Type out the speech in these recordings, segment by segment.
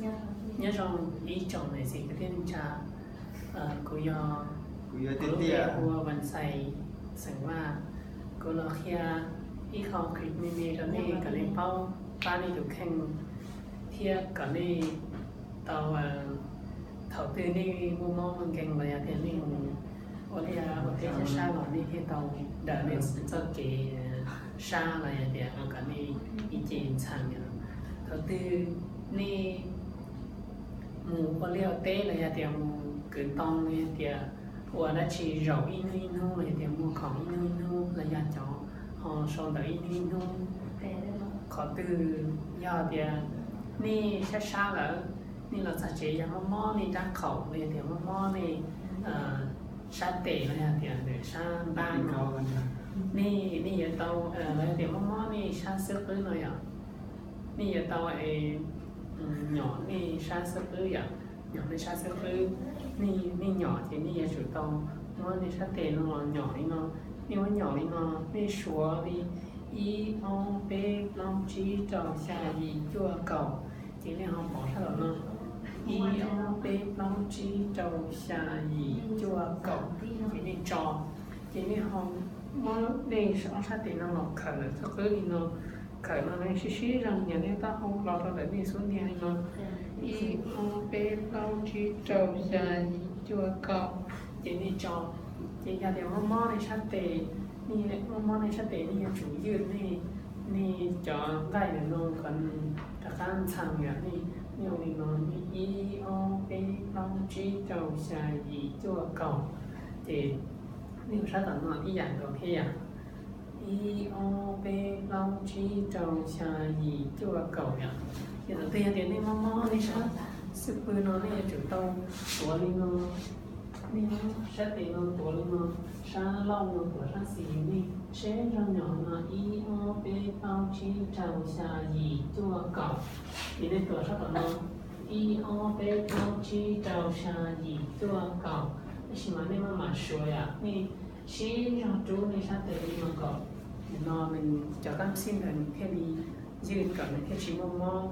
Nyob zoo ib tsoom niam txiv kwv tij neej tsa, kuv yog, kuv yog tiag tiag ua Vas Xais xeem Vaj. Kuv los qhia ib qho kws me me rau nej kom nej paub pab nej tus kheej thiab kom nej tau, thaum twg nej muaj mob muaj nkeeg los yog tias nej mus ua liaj ua teb sab sab los nej thiaj tau daws nej txoj kev sab los yog tias kom nej ib ce ntxhee. Thaum twg nej mus ua liaj ua teb los yog tias mus kwv ntoo los yog tias ua dab tsi zaum ib hnub ib hnub los yog tias muag khoom ib hnub ib hnub los yog cov ho sau ntawv ib hnub ib hnub, qhov twg yog tias nej sab sab lawm, nej los txog tsev yog mob mob nej rab qhaum los yog tias mob mob nej sab tes los yog tias ntawm sab npab no, nej, nej yuav tau, los yog tias mob mob nej sab xub qwb no yom, nej yuav tau nyom nej sab xub qwb yom, nyom nej sab xub qwb. Nej, nej nyom ces nej yuav tsum tau muab nej sab tes no los nyom li no. Nej muab nyom li no, nej suav li ib ob peb plaub tsib rau xya yim cuaj kaum, ces nej ho pov sab tom no, ib ob peb plaub tsib rau xya yim cuaj kaum, ces nej tso. Ces nej ho muab nej ob sab tes no los khawm ntawm xub qwb li no, khawm no nej sib sib zog nyias nej taub hau los rau ntawm nej xub ntiag li no, ib ob peb plaub tsib rau xya yim cuaj kaum, ces nej tso. Ces yog tias mob mob nej sab tes, nej mob mob nej sab tes nej yuav tsum ywj nej, nej cov nqaij ntawm no kom nws rov qab ntxhee yom. Nej, nej ua li no, nej ib ob peb plaub tsib rau xya yim cuaj kaum, ces nej ua sab tom no ib yam nkaus thiab yom. Ib ob peb plaub tsib rau xya yim cuaj kaum yom. Ces thaum twg yog tias nej mob mob nej sab xub pwg no nej yuav tsum tau tuav li no, nej sab tes no tuav li no, sab laug no tuav sab xis, nej sib zog nyom no ib ob peb plaub tsib rau xya yim cuaj kaum. Ces nej tuav sab tom no ib ob peb plaub tsib rau xya yim cuaj kaum, tab sis mas nej maj mam suav yom, nej sib zog rub nej sab tes li no kom no nws cov kab xib ntawd nws thiaj li ywj kom nws thiaj tsis muaj mob.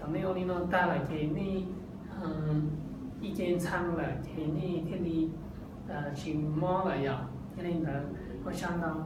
Thaum nej ua li no tag lawm ces nej ib ce ntxhee lawm ces nej thiaj li tsis mob lawm yom. Yog li ntawd ua tsaug ntau.